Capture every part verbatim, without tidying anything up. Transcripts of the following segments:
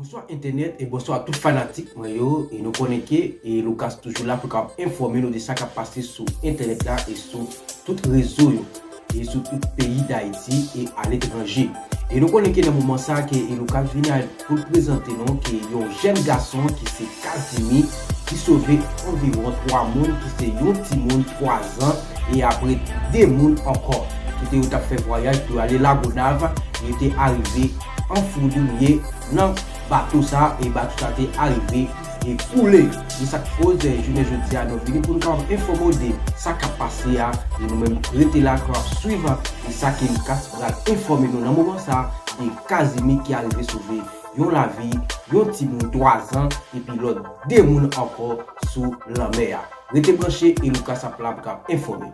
Bonswa entènèt e bonswa tout fanatik mwen yo. E nou konnen ke e Lucas toujou la pou l kapab enfòme nou de sa k ap pase sou entènèt la e sou tout rezo yo e sou tout peyi Dayiti e aletranje. E nou konnen ke nan moman sa ke e Lucas vini a pou l prezante nou ke yon jèn gason ki se Casimir ki sove anviwon twa moun, ki se yon timoun twa zan e apre de moun ankò ki te yo t ap fè vwayaj pou yo ale Lagonav, yo te arive anfoudriye nan bato sa e bato sa te arive e koule. E sa k koz jounen jodi a nou vini pou nou kapab enfòme w de sa k ap pase a. E nou menm rete la pou ap swiv e sa ke Lucas pral enfòme nou nan moman sa de Casimir ki arive sove yon lavi yon timoun twa zan epi lòt de moun ankò sou lanmè a. Rete branche e Lucas ap la pou kapab enfòme.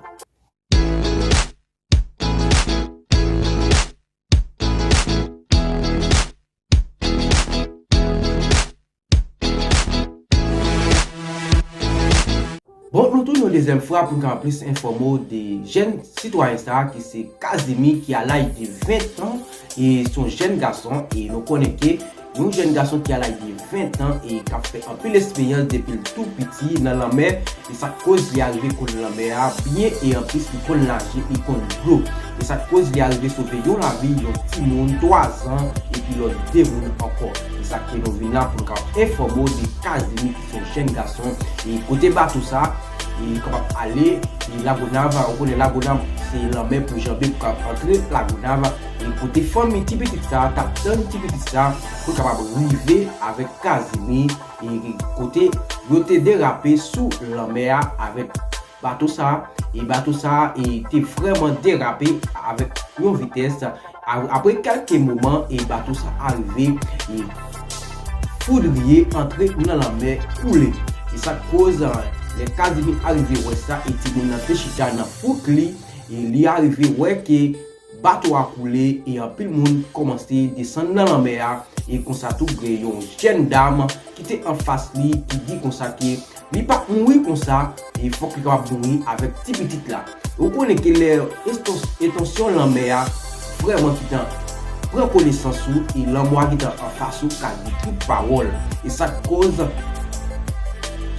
Bon, nou tounen yon dezyèm fwa pou n kapab plis enfòme w de jèn sitwayen sa a ki se Casimir ki a laj de ven tan e se yon jèn gason e nou konnen ke yon jèn gason ki a laj de ven tan e k ap fè anpil esperyans depi l tou piti nan lanmè e sa k koz li arive konn lanmè a byen e anplis li konn naje, li konn dlo. E sa k koz li arive sove yon lavi yon timoun twa zan epi lòt de moun ankò. E sa k fè nou vin la pou nou kapab enfòme w de Casimir ki se yon jèn gason e kote bato sa e kapab ale e Lagonav, ou konnen Lagonav se lanmè pou janbe pou kapab antre Lagonav e kote fanmi ti pitit sa t ap tann ti pitit sa pou l kapab rive avèk Casimir e kote yo te derape sou lanmè a avèk bato sa e bato sa e te vrèman derape avèk yon vitès. Apre kèlke moman e bato sa arive e foudriye antre nan lanmè koule. E sa k koz lè Casimir arive wè sa e timoun nan te chita nan fouk li e li arive wè ke bato a koule e anpil moun kòmanse desann nan lanmè a e konsa tou gen yon jèn dam ki te anfas li ki di konsa ke li p ap mouri konsa e fòk li kapab mouri avèk ti pitit la. Ou konnen ke lè entansyon lanmè a vrèman ki tan pran konesans ou e lanmò a ki tan anfas ou ka di tout pawòl. E sa k koz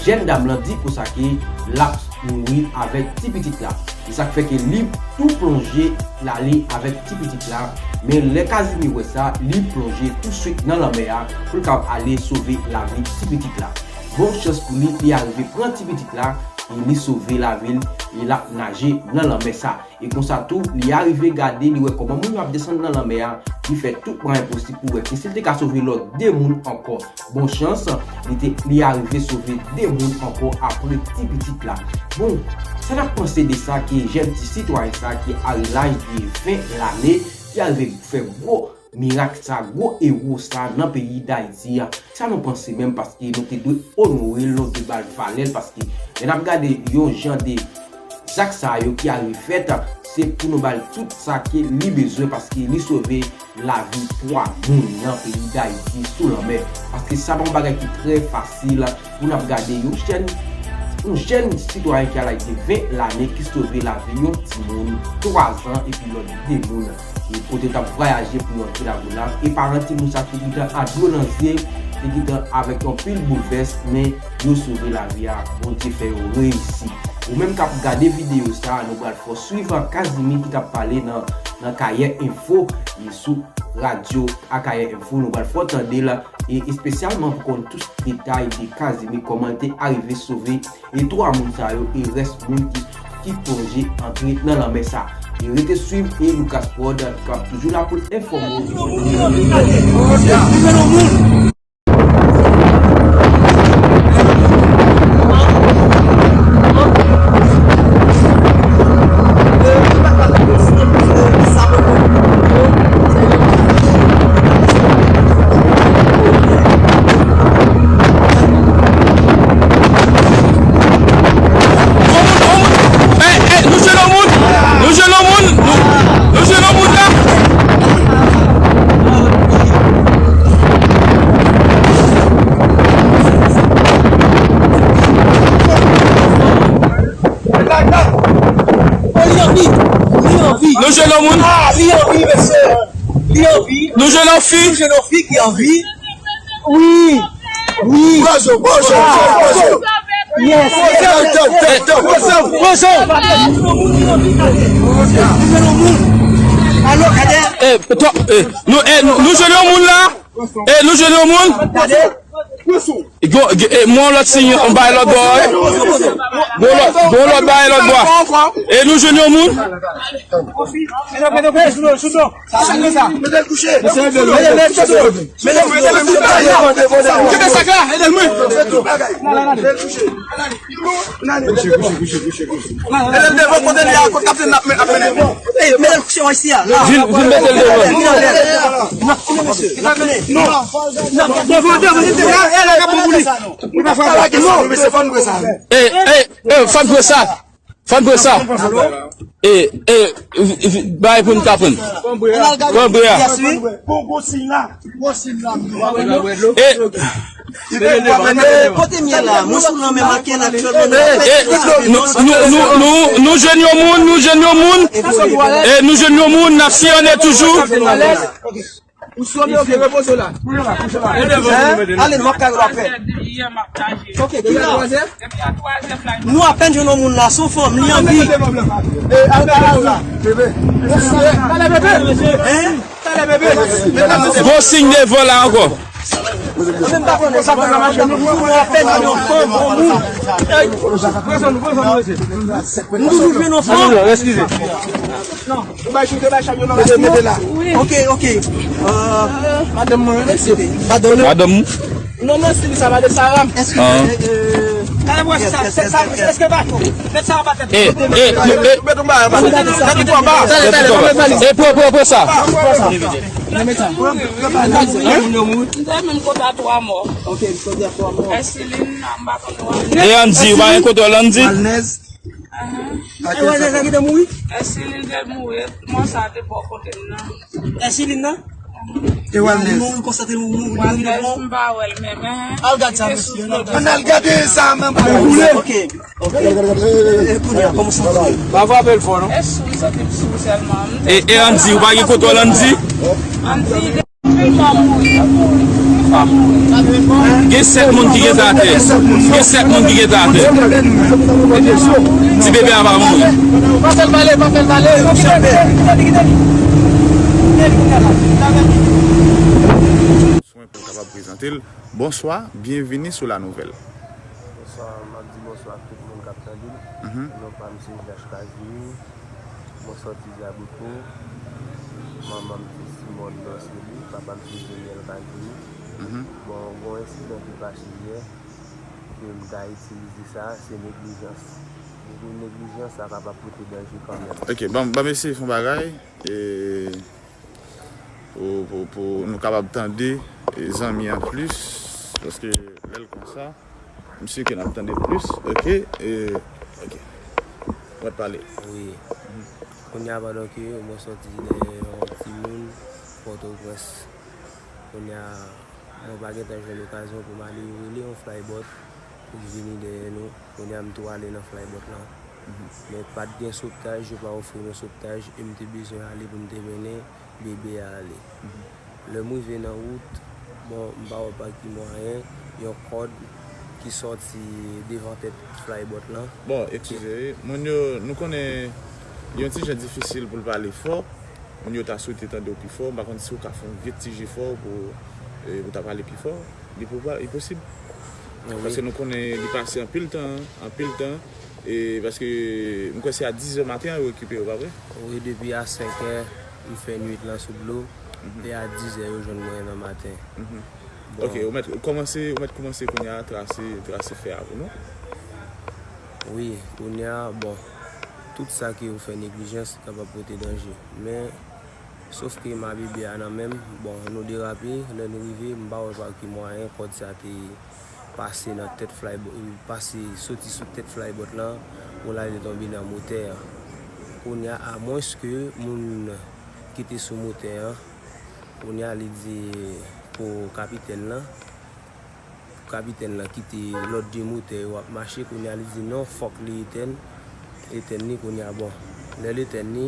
jèn dam lan di konsa ke l ap mouri avèk ti pitit la. E sa k fè ke li tou plonje l ale avèk ti pitit la. Men lè Casimir wè sa, li plonje touswit nan lanmè a pou l kapab ale sove lavi ti pitit la. Bon chans pou li, li arive pran ti pitit la e li sove lavi l e l ap naje nan lanmè sa. E konsa tou, li arive gade, li wè kòman moun yo ap desann nan lanmè a, li fè tout mwayen posib pou wè ke si l te ka sove lòt de moun ankò. Bon chans, li te, li arive sove de moun ankò apre ti pitit la. Bon, sa n ap panse de sa ke jèn ti sitwayen sa ki a laj de ven lane, ki arive fè gwo mirak sa, gwo ewo sa nan peyi Dayiti a? Sa nou panse menm, paske nou te dwe onore l, nou te ba l valè l, paske lè n ap gade yon jan de zak sa yo ki arive fèt, se pou nou ba l tout sa ke li bezwen, paske li sove lavi twa moun nan peyi Dayiti sou lanmè. Paske sa pa yon bagay ki trè fasil pou n ap gade yon jèn, yon jèn sitwayen ki a laj de ven lane ki sove lavi yon timoun twa zan epi lòt de moun e kote yo t ap vwayaje pou yo antre Lagonav. E paran timoun sa te gentan a dlo nan zye, te gentan avèk yon pil boulvès, men yo sove lavi a. Bondye fè yo reyisi. Ou menm k ap gade videyo sa, nou pral fè w swiv Casimir ki t ap pale nan, nan Akayè Enfo, e sou radyo Akayè Enfo, nou pral fè w tande l, e espesyalman pou konn tout detay de Casimir, kòman l te arive sove e twa moun sa yo e rès moun ki, ki plonje antre nan lanmè sa. E rete swiv e Lucas Prod k ap toujou la pou l enfòme w. Nou jwenn yon moun! Nou jwenn yon moun! Nou, nou jwenn yon moun la! Oh, li anvi! Li anvi! Nou jwenn yon moun! Ah, li anvi, mesye! Li anvi! Nou jwenn yon fi! Nou jwenn yon fi ki anvi! Wi. Wi. Pozo, pozo, pozo. Yes. Pozo, pozo, pozo. Alo, gade. Eh, to, eh, nou, eh, nou, nou jwenn yon moun la? Eh, nou jwenn yon moun? Gade. Go, go, eh, mwen lòt siy, yon bay lòt bò, eh. Go lòt, go lòt bay lòt bò. Eh, nou jwenn yon moun? Sa, sa, sa. Mete l kouche. Mete l, mete l, mete l, mete l, mete l, mete l. Kenbe sak la, ede l mwen. Mete l devan kote li a, kot kaptenn ap men-, ap mennen. Ey, mete l kouche, wè isi a, la. Vin, vin mete l devan. Vin anlè. Non, non, mesye. Non. Non, devan, devan, devan. Ey, la, la, ka bon pou li. Li pa frape. Non, mesye, fò n pran sa. Ey, ey, ey, fò n pran sa. Fò n pran sa. E, e, bay pou n ka pran. Pran bre a. Pran bre a. Yes, wi. Bon, gwo siy la. Gwo siy la. E, kote m ye la? Mwen sou lanmè Makenn aktyèlman. E, nou, nou, nou, nou, nou jwenn yon moun, nou jwenn yon moun. E, nou jwenn yon moun, n ap siyonnen toujou. Ou sòm yo vle repoze w la. Hein? Ale, m ap kay w apre. Ok, depi a twazè? Nou apèn jwenn yon moun la, se yon fanm, li anvi. Hein? Gwo siy devan la ankò. Mwen pa konnen sa, nou apèn jwenn yon fanm, yon moun. Nou toujou jwenn yon fanm. Eskize. Ou bay choute, bay chak yo nan mete, mete la. Ok, ok. Euh, madanm mwen, madanm mwen. Madanm. Non, non, se li sa, madanm Sara. Eskize. Ah. Euh, talè mwen, sa, sa, sa, eske pa fò? Mèt sa anba tèt. Eh, eh, eh. Mèt anba, anba. Mèt anba. Mèt anba. Eh, pran, pran, pran sa. Mwen menm konta twa mò. Ok, konta twa mò. Esilin, m pa konn. E Andy, ou pa gen kontwòl Andy? Ahan. Ay, wè, Zaza gentan mouri? Èske li te mouri? Mò sa te bò kote m nan. Èske li nan? E Walnès? Mouri konsa te mouri, mouri, mouri, Walnès, mouri. M pa wè l menm, hein. Al gad sa, mesye. Ann al gade sa, menm. Ok. Ok. E kounye a, kòman w santi w? Pa frape l fò, non? E sou, m santi m sou sèlman. E, e Andy, ou pa gen kontwòl Andy? Andy, Gen sèt moun ki gentan atè. Gen sèt moun ki gentan atè. Ti bebe a pa mouri. Pa fè l pale, pa fè l pale. Swen pou l kapab prezante l. Bonswa, byenvini sou La Nouvelle. Bonswa, m ap di bonswa ak tout moun k ap tande m. Mhm. Non pa m se Jach Kazimi. Mwen sòti Dyabout. Manman m se Simòn Dorcely, papa m se Jeniel Kazimi. Mhm. Bon, gen yon ensidan ki pase yè, ke m ta itilize sa, se neglijans. Depi w neglijans, sa kapab pote danje kanmenm. Ok, ban, ban m eseye fè yon bagay, e, pou, pou, pou nou kapab tande, e, zanmi an plis, paske lè l konsa, M si ke n ap tande plis. Ok. E, ok. Mwen pale. Wi. Kounye a, pandan ke mwen sòti dèyè yon timoun Pòtoprens. Kounye a, mwen pa gentan jwenn okazyon pou m ale rele yon flybot pou l vini dèyè nou. Kounye a, m tou ale nan flybot lan. Mhm. Men pa t gen sovtaj, yo pa ofri nou sovtaj, e m te bezwen ale pou m te mennen bebe a ale. Mhm. Lè m rive nan wout, bon, m pa wè pa ki mwayen, yon kòd ki sòti devan tèt flybot lan. Bon, eskize, wi. Moun yo, nou konnen yon ti jan difisil pou l pale fò. Moun yo ta swete tande w pi fò. M pa konn si w ka fè yon vye ti jefò pou, e, pou ta pale pi fò. Li pou, li posib. Wi. Paske nou konnen li pase anpil tan, anpil tan. E paske m kwè se a dizè maten an yo rekipe yo, pa vre? Wi, depi a senkè, m fè nwit lan sou dlo, mhm, e a dizè yo jwenn mwen nan maten. Mhm. Bon. Ok, ou mèt kòmanse, ou mèt kòmanse kounye a trase, trase fè a pou nou. Wi, kounye a, bon, tout sa ke ou fè neglijans kapab pote danje. Men, sof ke m a bebe a nan men m, bon, nou derape, lè nou rive, m pa wè pa ki mwayen kòd sa te pase nan tèt flybot, pase soti sou tèt flybot lan, pou l ale tonbe nan motè an. Kounye a, amwenske moun ki te sou motè an, kounye a li di pou kapitèn lan, pou kapitèn lan kite lòt de motè yo ap mache, kounye a li di non, fòk li etèn, etèn li kounye a, bon. Lè l etèn li,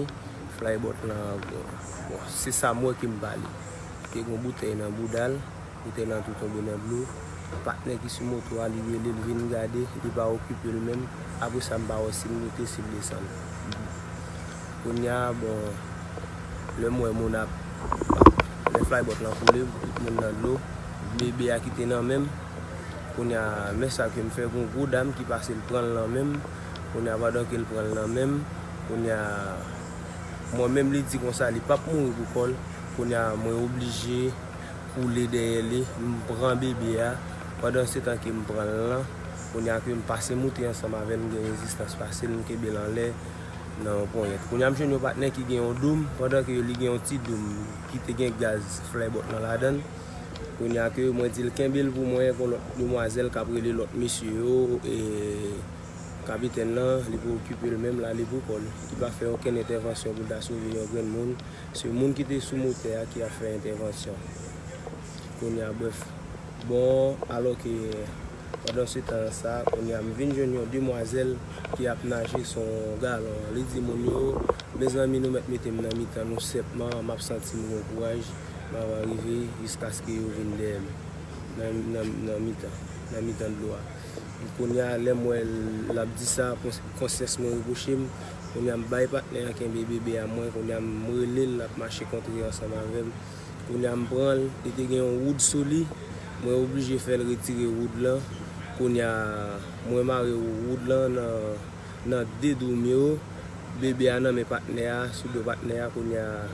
flybot lan, bon, se sa m wè ke m pale. Te gen yon boutèy nan bouda l, Moutè lan tou tonbe nan dlo. Patnè ki sou moto a, li rele l vin gade, li pa okipe l menm. Apre sa, m pa wè si l moute, si l desann. Kounye a, bon, lè m wè moun ap, lè flybot lan koule, tout moun nan dlo, bebe a kite nan men m. Kounye a, men sa ke m fè, gon gwo dam ki pase, l pran l nan men m. Kounye a, pandan ke l pran l nan men m, kounye a, mwen menm, li di konsa, li p ap mouri pou kò l. Kounye a, mwen oblije koule dèyè li, m pran bebe a. Pandan se tan ke m pran l lan, kounye a ke m pase moute ansanm avè l, m gen rezistans pase l, m kenbe l anlè nan yon ponyèt. Kounye a, m jwenn yon patnè ki gen yon doum, pandan ke li gen yon ti doum ki te gen gaz flybot lan ladan l. Kounye a ke mwen di l kenbe l pou mwen, gon lòt demwazèl k ap rele lòt mesye yo, e kapitèn lan, li pa okipe l menm, l ale pou kò l. Li pa fè okenn entèvansyon pou l ta sove yon grenn moun. Se moun ki te sou motè a ki ap fè entèvansyon. Kounye a, brèf. Bon, alò ke pandan se tan sa, kounye a, m vin jwenn yon demwazèl ki ap naje sou yon galon. Li di moun yo, mezanmi, nou mèt mete m nan mitan nou sèpman, m ap santi m gen kouraj, m ap rive jiskaske yo vin dèyè m nan, nan, nan mitan, nan mitan dlo a. Kounye a, lè m wè l ap di sa, kons-, konsyans mwen repwoche m. Kounye a, m bay patnè an kenbe bebe a mwen. Kounye a, m rele l, l ap mache kontre ansanm avè m. Kounye a, m pran l, li te gen yon woud sou li. Mwen oblije fè l retire woud lan. Kounye a, mwen mare woud lan nan, nan de doum yo. Bebe a nan men patnè a, sou do patnè a. Kounye a,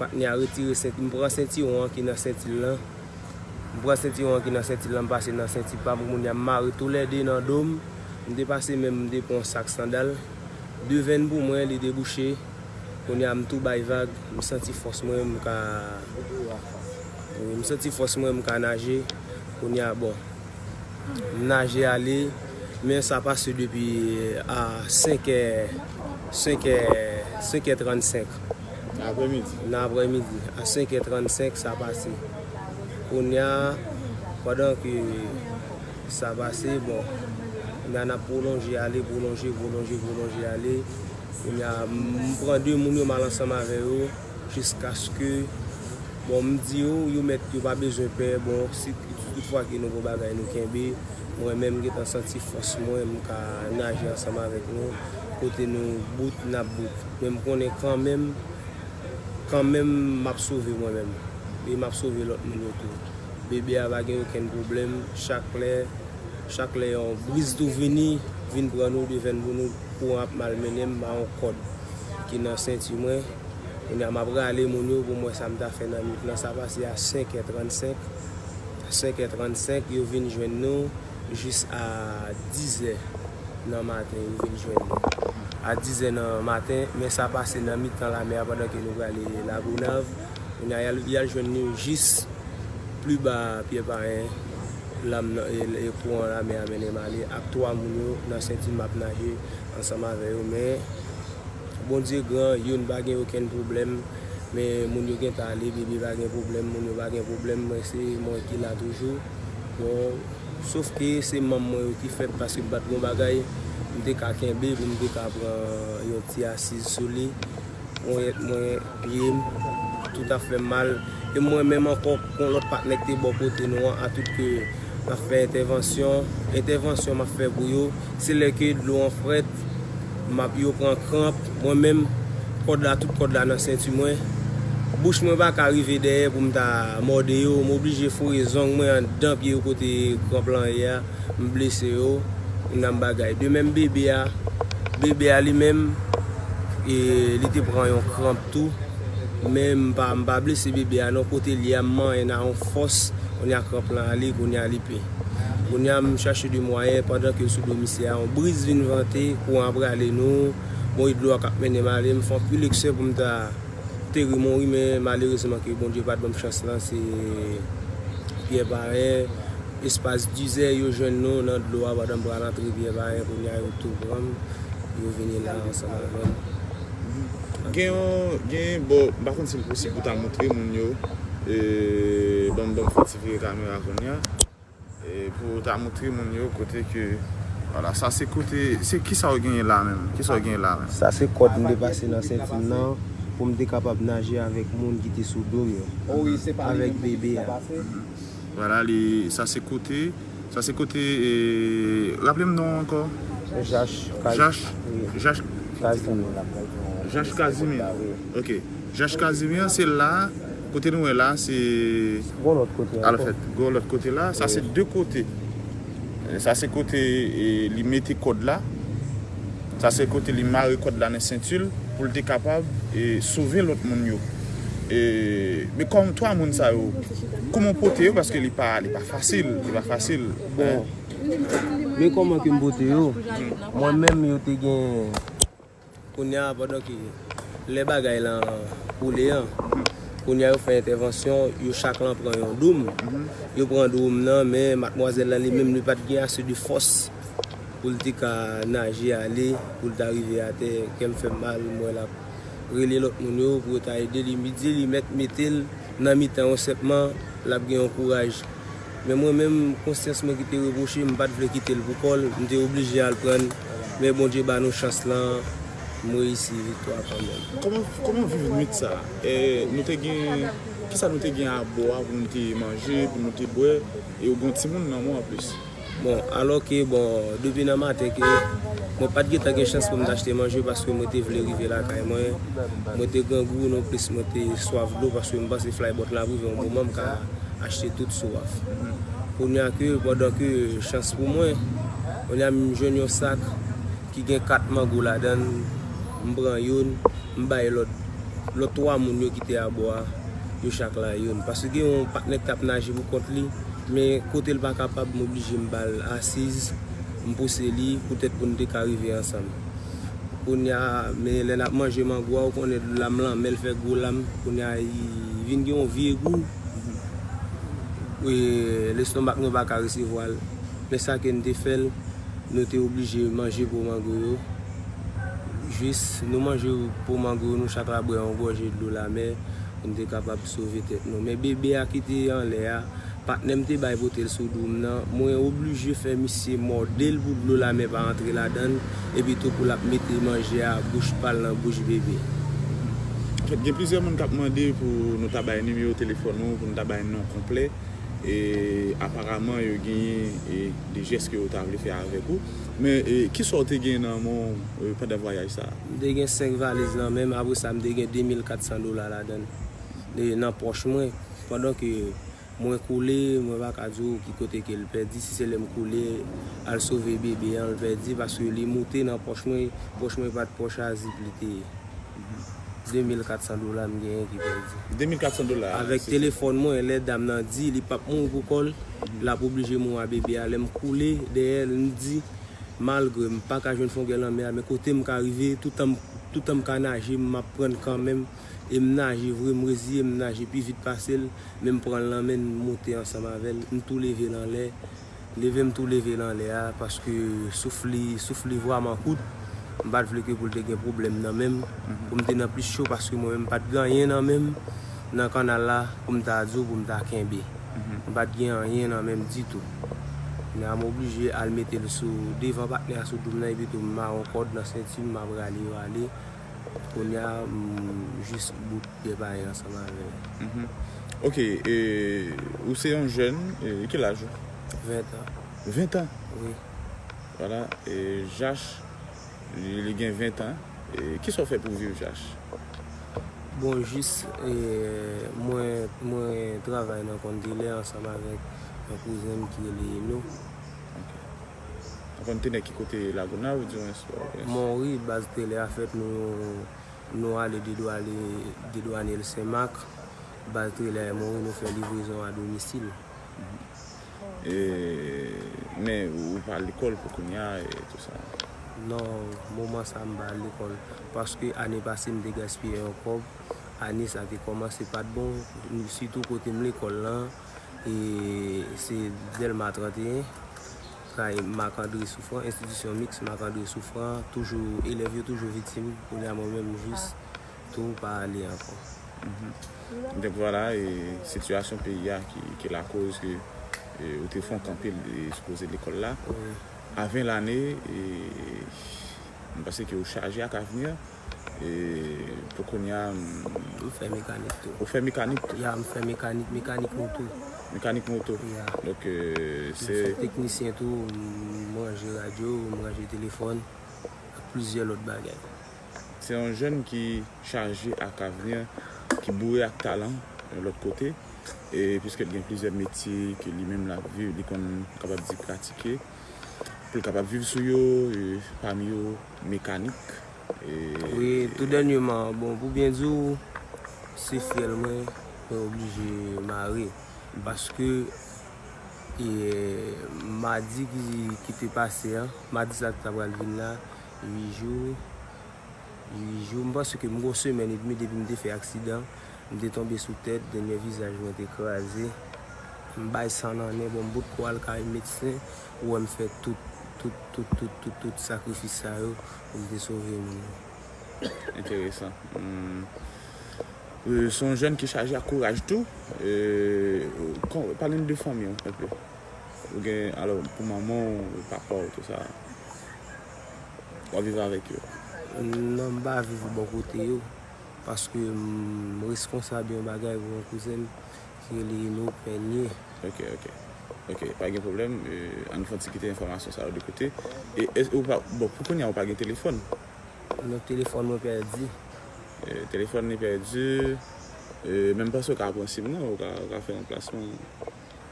patnè a retire senti, m pran sentiwon an ki nan senti l lan. M pran sentiwon an ki nan senti l lan, m pase nan senti pa m. Kounye a, m mare toulède nan do m. M te pase men m, m te pran yon sak sandal. De venn pou mwen, li debouche. Kounye a, m tou bay vag. M santi fòs mwen, m ka, wi, m santi fòs mwen, m ka naje. Kounye a, bon, m naje ale. Men sa pase depi a senk è, senk è, senk è trannsenk. Aprèmidi. Nan aprèmidi, a senk è trannsenk, sa pase. Kounye a, pandan ke sa pase, bon, kounye a n ap pwolonje ale, pwolonje, pwolonje, pwolonje ale. Kounye a, m pran de moun yo, m al ansanm avè yo, jiskaske, bon, m di yo, yo mèt, yo pa bezwen pè, bon, si, si toutfwa ke nou gon bagay nou kenbe, mwen menm, m gentan santi fòs mwen, m ka naje ansanm avèk nou, kote nou bout, n ap bout. Men m konnen kanmenm, kanmenm, m ap sove mwen menm. E m ap sove lòt moun yo tou. Bebe a pa gen okenn pwoblèm. Chak lè, chak lè yon briz tou vini, vin pran nou, de venn pou nou, kouran ap malmennen m, m a yon kòd ki nan senti mwen. Kounye a, m ap rale moun yo pou m wè sa m ta fè nan nwit lan. Sa pase a senk è trannsenk. Senk è trannsenk, yo vin jwenn nou jis a diz è nan maten, yo vin jwenn nou. A diz è nan maten, men sa pase nan mitan lamè a pandan ke nou prale Lagonav. Kounye a, y al, y al jwenn nou jis pli ba Pyè Payen, la m nan, e, e kouran lamè a mennen m ale ak twa moun yo nan senti m ap naje ansanm avè yo, men Bondye gran, youn pa gen okenn pwoblèm, men moun yo gentan ale, bebe pa gen pwoblèm, moun yo pa gen pwoblèm, mwen se mwen ki la toujou. Bon, sof ke se manm mwen yo ki fèb paske m pa t gon bagay, m te ka kenbe pou m te ka pran yon ti asiz sou li. Ponyèt mwen, pye m, tout ap fè m mal. E mwen menm ankò, gon lòt patnè ki te bò kote nou an, atout ke m ap fè entèvansyon. Entèvansyon m ap fè pou yo, se lè ke dlo an frèt, m ap, yo pran kranp. Mwen menm, kòd la, tout kòd la nan senti mwen. Bouch mwen pa ka rive dèyè pou m ta mòde yo. M oblije foure zong mwen anndan pye yo kote kranp lan ye a. M blese yo, m nan bagay. De menm bebe a, bebe a li menm, e, li te pran yon kranp tou. Men m pa, m pa blese bebe a non, kote l ye a, m manyen nan yon fòs, kounye a kranp lan ale, kounye a li pe. Kounye a m chache de mwayen, pandan ke l sou do misye a, yon briz vin vante, kouran ap rale nou, bon, e dlo a k ap mennen m ale, m fè anpil eksè pou m ta te ri mouri, men malerezman ke Bondye pa t ban m chans lan, se Pyè Payen, espas diz è, yo jwenn nou nan dlo a, pandan m pral antre Pyè Payen, kounye a yo tou pran m, yo vini la ansanm avè m. Gen yon, gen, bon, m pa konn si l posib pou ta montre moun yo, e, ban m, ban m fè ti vire kamera kounye a. E pou ta montre moun yo kote ke, vwala, sa se kote, se kisa w genyen la menm? Kisa w genyen la menm? Sa se kòd m te pase nan senti m nan pou m te kapab naje avèk moun ki te sou do m yo. Avèk bebe a. Vwala, li, sa se kote, sa se kote, e, raple m non ankò. Jache Kaz- Jache, wi. Jache Kazimye. Jache Kazimye. Wi. Ok. Jache Kazimye, se la, kote nou wè la, se Gon lòt kote ankò. Gon lòt kote la. Sa se de kote. E, sa se kote, e, li mete kòd la. Sa se kote li mare kòd la nan senti l pou l te kapab, e, sove lòt moun yo. E, men kòm twa moun sa yo, kòman w pote yo? Paske li pa, li pa fasil, li pa fasil. Bon, men kòman ke m pote yo? Mwen menm, yo te gen, kounye a, pandan ke lè bagay lan koule an, kounye a yo fè entèvansyon, yo chak lan pran yon doum. Yo pran doum nan, men madmwazèl lan li menm, li pa t gen ase de fòs pou l te ka naje ale, pou l ta rive atè. Kè m fè m mal, m wè l ap rele lòt moun yo pou yo ta ede li. Mi di li mèt mete l nan mitan yon sèpman, l ap gen yon kouraj. Men mwen menm, konsyans mwen ki te repwoche m, m pa t vle kite l pou kò l, m te oblije al pran l. Men Bondye ba nou chans lan, m reyisi viktwa kanmenm. Kòman, kòman w viv nwit sa a? E, nou te gen, kisa nou te gen abò a pou nou te manje, pou nou te bwè, e ou gen yon timoun nan men w anplis? Bon, alò ke, bon, depi nan maten ke mwen pa t gentan gen chans pou m t achte manje paske mwen te vle rive lakay mwen. Mwen te grangou nonplis, mwen te swaf dlo paske m panse flybòt la ap rive yon moman m ka achte tout swaf. Kounye a ke, pandan ke chans pou mwen, kounye a m jwenn yon sak ki gen kat mango ladan l, m pran youn, m bay lòt, lòt twa moun yo ki te abò a, yo chak la youn. Paske gen yon patnè k t ap naje pou kont li, men kote l pa kapab, m oblije m ba l asiz, m pouse li, poutèt pou n te ka rive ansanm. Kounye a, men lè n ap manje mango a, ou konnen lam lanmè l fè gwo lam, kounye a, li vin gen yon vye gou. E, lestomak nou pa ka resevwa l. Men sa ke n te fè l, nou te oblije manje po mango yo. Jis nou manje po mango yo, nou chak la bwè yon gòje dlo lamè pou n te kapab sove tèt nou. Men bebe a ki te anlè a, patnè m te bay pote l sou do m nan, mwen oblije fè misye mòde l pou dlo lamè pa antre ladan l, epi tou pou l ap mete manje a bouch pa l nan bouch bebe. Anfèt, gen plizyè moun k ap mande pou nou ta bay nimewo telefòn ou, pou nou ta bay non konplè. E, aparaman, yo genyen, e, de jès ke yo ta vle fè avèk ou. Men, e, kisa w te gen nan men w, e, pandan vwayaj sa a? M te gen senk valiz nan men m, apre sa, m te gen de mil kat san dola ladan l, e, nan pòch mwen. Pandan ke mwen koule, mwen pa ka di w ki kote ke l pèdi, si se lè m koule, al sove bebe an, l pèdi, paske li moute nan pòch mwen, pòch mwen pa t pòch a zip li te ye. De mil kat san dola m genyen ki pèdi. De mil kat san dola. Avèk telefòn mwen, lè dam nan di li p ap mouri pou kò l, l ap oblije mouri a bebe a. Lè m koule dèyè l, m di, malgre m pa ka jwenn fongè lanmè a, men kote m ka rive, toutan m, toutan m ka naje, m ap pran l kanmenm. E m naje vre, m reziye m naje pi vit pase l, men m pran l nan men l, m moute ansanm avè l, m tou leve l anlè. Leve m tou leve l anlè a, paske souf li, souf li vrèman kout. M pa t vle ke pou l te gen pwoblèm nan men m, pou m te nan plis cho, paske mwen menm m pa t gen anyen nan men m, nan kannal la, pou m ta di w, pou m ta kenbe. M pa t gen anyen nan men m ditou. Kounye a m oblije al mete l sou devan patnè a sou do m nan, epi tou m mare yon kòd nan senti m, m ap rale yo ale. Kounye a, m jis bout de bagay ansanm avè l. Mhm. Ok, e, ou se yon jèn, e, ki laj ou? Ven tan. Ven tan? Wi. Vwala, e, Jache, li, li gen ven tan. E, kisa w fè pou viv, Jache? Bon, jis, e, mwen, mwen travay nan Kondilè ansanm avèk yon kouzen m ki rele Eno. Ok. Ou konn te nan ki kote Lagonav, ou di mwen? Monri, baz Tele a fèt, nou, nou ale dedwane, dedwane l Senmak. Baz Tele a Monri, nou fè livrezon a domisil. Mhm. E, men ou pa lekòl pou kounye a e tou sa? Non, moman sa m pa lekòl. Paske ane pase m te gaspiye yon kòb. Ane sa te kòmanse pa t bon. Sitou kote m lekòl lan, e se Dèlma trannteyen, kay Marc André Souffrant, enstitisyon miks Marc André Souffrant, toujou, elèv yo toujou viktim. Kounye a mwen menm jis tou pa ale ankò. Mhm. Donk vwala, e sitiyasyon peyi a ki, ki lakoz ke, e, ou te fè yon kanpe, e, sou koze lekòl la. Wi. A ven lane, e, M panse ke ou chaje ak avni. E pou kounye a, m- M fè mekanik tou. Ou fè mekanik tou? Ya, m fè mekanik, mekanik moto. Mekanik moto. Ya. Donk, euh, M se fè teknisyen tou, m ranje radyo, m ranje telefòn, ak plizyè lòt bagay. Se yon jèn ki chaje ak avni, ki boure ak talan yon lòt kote. E piske l gen plizyè metye ke li menm l ap viv, li konn, kapab di, pratike, pou l kapab viv sou yo, e pami yo mekanik. E Wi, tou dènyèman, bon, pou byen di w, se fyèl mwen, mwen oblije mare. Paske, e, madi ki, ki te pase an, madi sa ki ta pral vin la, uit jou, uit jou, m panse ke m gen yon semèn edmi depi m te fè aksidan, m te tonbe sou tèt, dènyè vizaj mwen te kraze. M bay san nan nen, bon, m bout kou al kay medsen, ou wè m fè tout, tout, tout, tout, tout, tout sakrifis sa yo pou m te sove moun yo. Enteresan. Hmm. Euh, se yon jèn ki chaje ak kouraj tou. Euh, kon- pale n de fanmi w enpe. Ou gen, alò, pou manman w, papa w, tou sa, w ap viv avèk yo? Non, m pa viv bò kote yo, paske m responsab yon bagay pou yon kouzen m ki rele Eno Pènye. Ok, ok. Ok, pa gen pwoblèm. Euh, ann fè yon ti kite enfòmasyon sa yo de kote. E, e ou pa, bon, pou kounye a, ou pa gen telefòn? Non, telefòn mwen pèdi. Euh, telefòn li pèdi. Euh, men m panse ou ka pran sim nan, ou ka, ou ka fè ranplasman.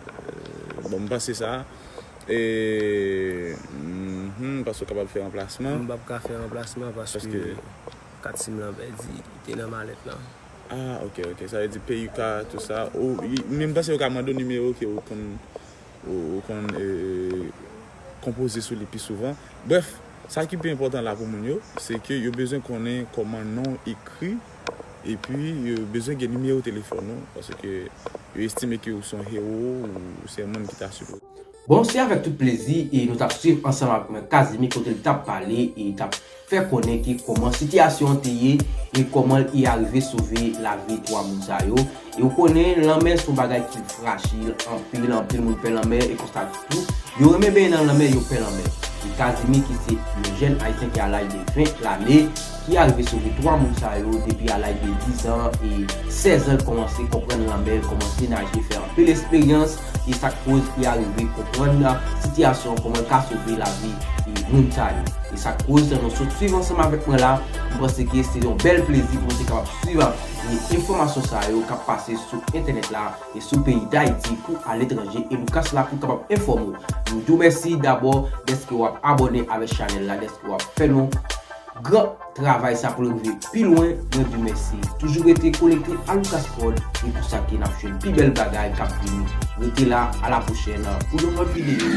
Euh, bon, m panse sa. E, mhm, m panse ou kapab fè ranplasman. M p ap ka fè ranplasman paske Paske kat sim lan pèdi, li te nan malèt lan. Ah, ok, ok. Sa vle di P U K, tou sa. Ou, i- men m panse yo ka mande w nimewo ke ou konn, ou, ou konn, euh, konpoze sou li pi souvan. Brèf, sa ki pi enpòtan la pou moun yo, se ke yo bezwen konnen kòman non w ekri, epi yo bezwen gen nimewo telefòn ou, paske yo estime ke ou se yon hewo, ou se yon moun ki ta sipoze. Bon, se avèk tout plezi e nou t ap swiv ansanm avèk mwen Kazimi kote l t ap pale e t ap fè konnen ki kòman sitiyasyon an te ye e kòman l i arive sove lavi twa moun sa yo. E ou konnen, lanmè se yon bagay ki frajil anpil, anpil moun pè lanmè e konsa tou, yo renmen benyen nan lanmè, yo pè lanmè. E Kazimi ki se yon jèn ayisyen ki a laj de ven lane, ki arive sove twa moun sa yo depi a laj de diz an e sèz an l kòmanse konprann lanmè, l kòmanse naje, fè anpil esperyans e sa k koz li arive konprann sitiyasyon kòman l ka sove lavi e moun sa yo. E sa k koz nou sot swiv ansanm avèk mwen la, m panse ke se yon bèl plezi pou nou te kapab swiv e enfòmasyon sa yo k ap pase sou entènèt la e sou peyi Dayiti kou aletranje e Lucas la pou kapab enfòme w. Nou di w mèsi dabò dèske w ap abòne avèk chanèl la, dèske w ap fè nou gran travay sa pou l rive pi lwen, mwen di w mèsi. Toujou rete konekte a Lucas Prod e pou sa ke n ap jwenn pi bèl bagay k ap vini. Rete la, a la pwochèn pou yon lòt videyo.